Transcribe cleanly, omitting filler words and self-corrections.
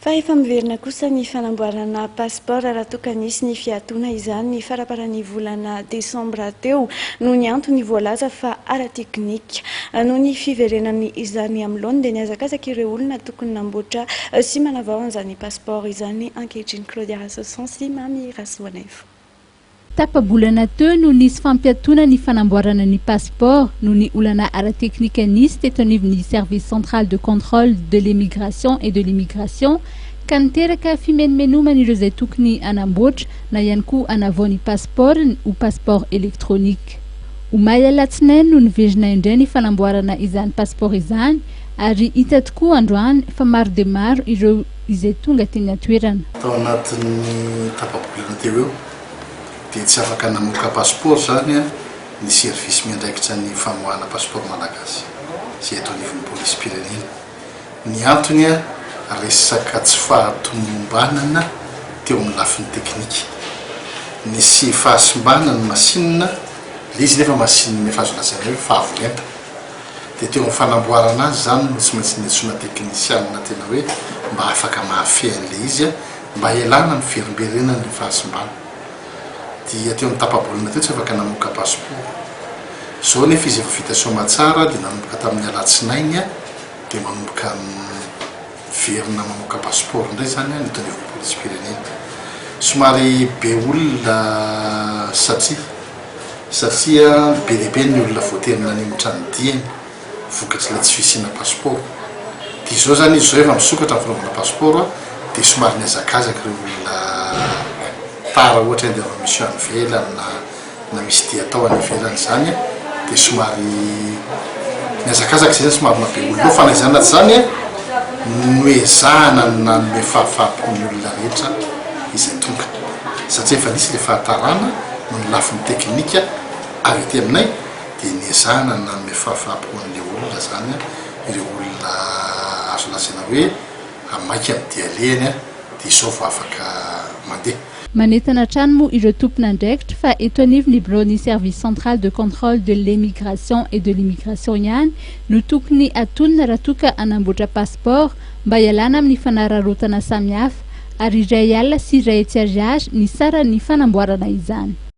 Fa efa miverina kosa ny fanamboarana passeport raha toa ka nisy ny fiatoana izany ny faramparan'ny volana desambra teo noho ny antony voalaza fa ara-teknika. Noho ny fiverenany izany amin'ny laoniny dia nihazakazaka ireo olona tokony namboatra sy manavao an'izany passeport izany ankehitriny. Claudia Rasoson sy Mamy Rasoanaivo. Tapa-bolana teo no nisy fampiatoana ny fanamboarana ny passeport noho ny olana ara-teknika nisy teto anivon'ny Service Central de Contrôle de l'Emigration et de l'Immigration ka niteraka fimenomenoman'ireo izay tokony hanamboatra na ihany koa hanavao ny passeport-ny ho passeport électronique. Omaly alatsinainy no niverina indray ny fanamboarana izany passeport izany ary hita tokoa androany fa maro dia maro ireo izay tonga teny an-toerana. Tao anatin'ny tapa-bolana teo eo dia tsy afaka namoaka passeport izany ny service miandraikitra ny famoahana passeport malagasy izay eto anivon'ny polisim-pirenena. Ny antony resaka tsy fahatomombanana teo amin'ny lafiny teknika. Nisy fahasimbana ny masinina, ilay izy nefa masinina efa azo lazaina hoe efa avo lenta. Dia teo amin'ny fanamboarana azy izany no tsy maintsy niantsoana teknisianina tena hoe mba afaka mahafehy an'ilay izy mba hialana amin'ny fiverimberenan'ilay fahasimbana. Dia teo amin'ny tapa-bolana teo tsy afaka namoaka pasipaoro. Izao anefa izy efa vita soamatsara dia nanomboka tamin'ny alatsinainy dia manomboka miverina mamoaka pasipaoro indray izany ny eto anivon'ny polisim-pirenena. Somary be olona satria satria be dia be ny olona voatery nanemotra ny diany vokatr'ilay tsy fisiana pasipaoro. Dia izao izany izy izao efa misokatra ny fanaovana pasipaoro dia somary mihazakazaka ireo olona tara ohatra hoe andeha hanao mission any ivelany na na misy dia atao any ivelany izany dia somary mihazakazaka izay zany somary maha be olona eo fa na izany na tsy izany noezahana ny nanome fahafaham-po ny olona rehetra izay tonga satria efa nisy ilay fahatarana noho ny lafiny teknika avy aty aminay dia niezahana ny nanome fahafaham-po an'ilay olona izany ireo olona azo lazaina hoe maika amin'ny dia alehany dia izao vao afaka mandeha. Manentana hatrany moa ireo tompon'andraikitra fa eto anivon'ny biraon'ny Service Central de Contrôle de l'Emigration et de l'Immigration ihany no tokony hatonina raha toa ka hanamboatra passeport mba hialana amin'ny fanararaotana samihafa ary 120 ariary ny saran'ny fanamboarana izany.